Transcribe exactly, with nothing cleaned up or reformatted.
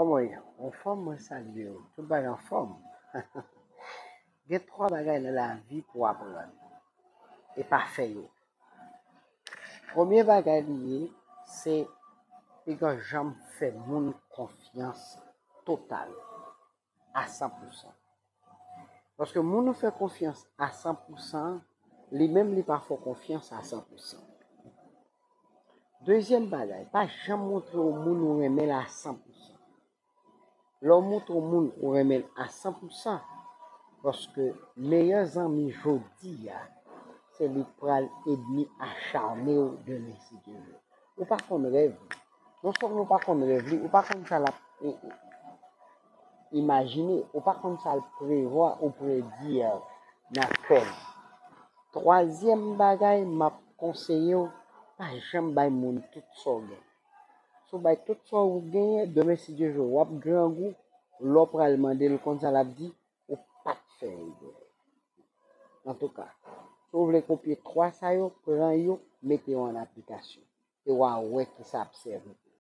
Kòman w ye? Anfòm, mwen salye w. Tout bagay anfòm. Gen twa bagay nan lavi pou w aprann e pa fè yo. Premye bagay li ye, se piga janm fè moun konfyans total a san pou san. Paske moun ou fè konfyans a san pou san, li menm li pa fè w konfyans a san pou san. Dezyèm bagay, pa janm montre yon moun ou renmen l a san pou san. Lè w montre yon moun ou renmen l a san pou san, paske meyè zanmi jodi a, se li k pral edmi acharne w demen si Dye vle. Ou pa konn rèv li. Non sèlman ou pa konn rèv li, ou pa konn sa l ap e, e, imajine, ou pa konn sa l prevwa ou predi nan kè l. Twazyèm bagay m ap konseye w, pa janm bay moun tout sa w gen. Si w bay tout sa w genyen, demen si Dye vle w ap grangou, lè w pral mande l konn sa l ap di, ou pa t fè egè. Antouka, si w vle kopye twa sa yo, pran yo, mete yo an aplikasyon. E w a wè ki sa ap sèvi pou.